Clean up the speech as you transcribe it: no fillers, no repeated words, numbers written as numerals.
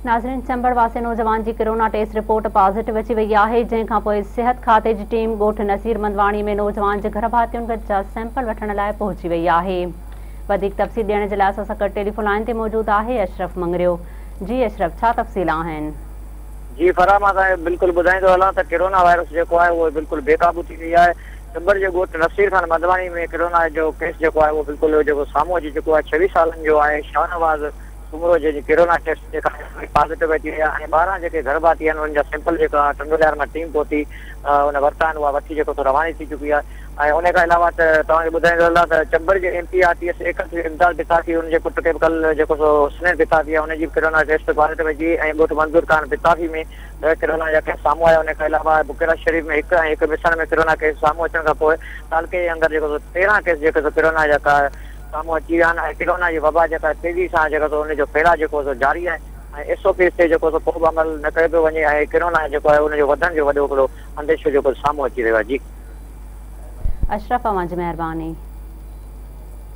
ناظرين چمبڙ واسي نوجوان جي ڪرونا ٽيسٽ رپورٽ پازيٽو اچي وئي آهي جنهن کانپوء صحت کاتي جي ٽيم ڳوٺ نصير مندواڻي ۾ نوجوان جي گهرڀاتين جا سيمپل وٺڻ لاء پهچي وئي آهي وڌيڪ تفصيل ڏيڻ جي لاء اسان سان گڏ ٽيليفون لائين تي موجود آهي اشرف مڱريو جي اشرف ڇا تفصيل آهن. جي فرح مان توهان کي بلڪل ٻڌائيندو هلان ته ڪرونا وائرس جيڪو آهي اهو بلڪل بي قابو ٿي وئي آهي چمبڙ جي ڳوٺ نصير خان مندواڻي ۾ ڪرونا جو ڪيس جيڪو آهي اهو بلڪل جيڪو سامهون اچي چڪو آهي 26 سالن جو آهي شاهنواز سومرو جنهن جي ڪرونا ٽيسٽ جيڪا آهي پازيٽو اچي وئي آهي ۽ 12 جيڪي گهر ڀاتي آهن انهن جا سيمپل جيڪا ٽنڊولهيار مان ٽيم پهتي ان ورتا آهن اها وٺي جيڪو سو رواني ٿي چڪي آهي ۽ ان کان علاوه ته توهان کي ٻڌائيندو هلان ته چمبڙ جي M P R T S act Imdad Patafi ان جي پٽ کي به ڪل جيڪو سو حسنين پتافي آهي ان جي به ڪرونا ٽيسٽ پازيٽو اچي وئي ۽ ڳوٺ منظور خان پتافي ۾ ڏهه ڪرونا جا ڪيس سامهون آيا ان کان علاوه بڪيرا شريف ۾ هڪ ۽ هڪ مسڻ ۾ ڪرونا ڪيس سامهون اچڻ کان پوء تعلقي جي اندر جيڪو سو 13 ڪيس جيڪو سو ڪرونا جا سامهون اچي ويا آهن ۽ ڪرونا جي وبا جيڪا تيزي سان جيڪو سو ان جو ڦهلاء جيڪو سو جاري آهي ۽ ايس او پيز تي جيڪو سو ڪو به عمل نه ڪيو پيو وڃي ۽ ڪرونا جيڪو آهي ان جو وڌڻ جو وڏو هڪڙو انديشو جيڪو سامهون اچي رهيو آهي جي. اشرف اوهان جي مهرباني.